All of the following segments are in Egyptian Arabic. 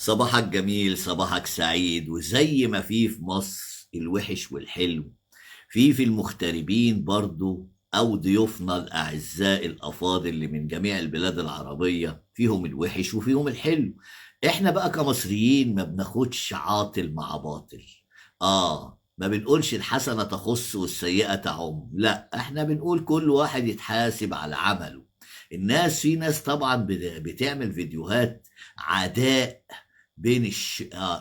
صباحك جميل، صباحك سعيد. وزي ما في مصر الوحش والحلو، في المغتربين برضو أو ضيوفنا الأعزاء الأفاضل اللي من جميع البلاد العربية، فيهم الوحش وفيهم الحلو. احنا بقى كمصريين ما بناخدش عاطل مع باطل، ما بنقولش الحسنة تخص والسيئة تعم، لا، احنا بنقول كل واحد يتحاسب على عمله. في ناس طبعا بتعمل فيديوهات عداء بين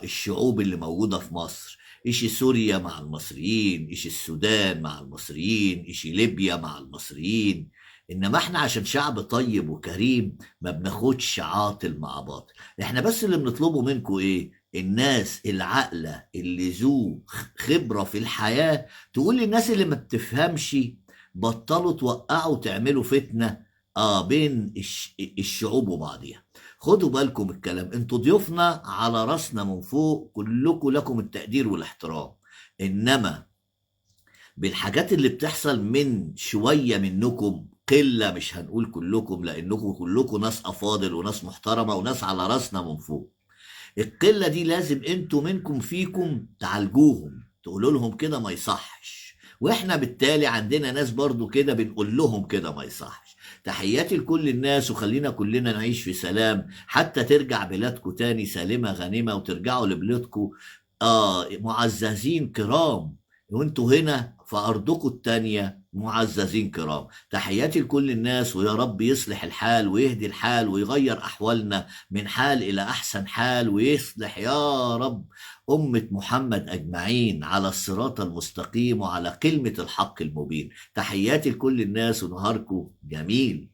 الشعوب اللي موجودة في مصر، إيش سوريا مع المصريين، إيش السودان مع المصريين، إيش ليبيا مع المصريين. إنما إحنا عشان شعب طيب وكريم ما بناخدش عاطل مع باطل. إحنا بس اللي بنطلبه منكم إيه؟ الناس العاقلة اللي ذو خبرة في الحياة تقول للناس اللي ما بتفهمش بطلوا توقعوا وتعملوا فتنة بين الشعوب وبعضيها. خدوا بالكم الكلام، انتوا ضيوفنا على راسنا من فوق، كلكم لكم التقدير والاحترام، انما بالحاجات اللي بتحصل من شوية منكم، قلة مش هنقول كلكم لانكم كلكم ناس افاضل وناس محترمة وناس على راسنا من فوق، القلة دي لازم انتوا منكم فيكم تعالجوهم، تقولوا لهم كده ما يصحش، واحنا بالتالي عندنا ناس برضو كده بنقول لهم كده ما يصحش. تحياتي لكل الناس، وخلينا كلنا نعيش في سلام حتى ترجع بلادكم تاني سالمة غانمة، وترجعوا لبلادكم معززين كرام، وانتوا هنا في أرضكم التانية معززين كرام. تحياتي لكل الناس، ويا رب يصلح الحال ويهدي الحال ويغير أحوالنا من حال إلى أحسن حال، ويصلح يا رب أمة محمد أجمعين على الصراط المستقيم وعلى كلمة الحق المبين. تحياتي لكل الناس، ونهاركم جميل.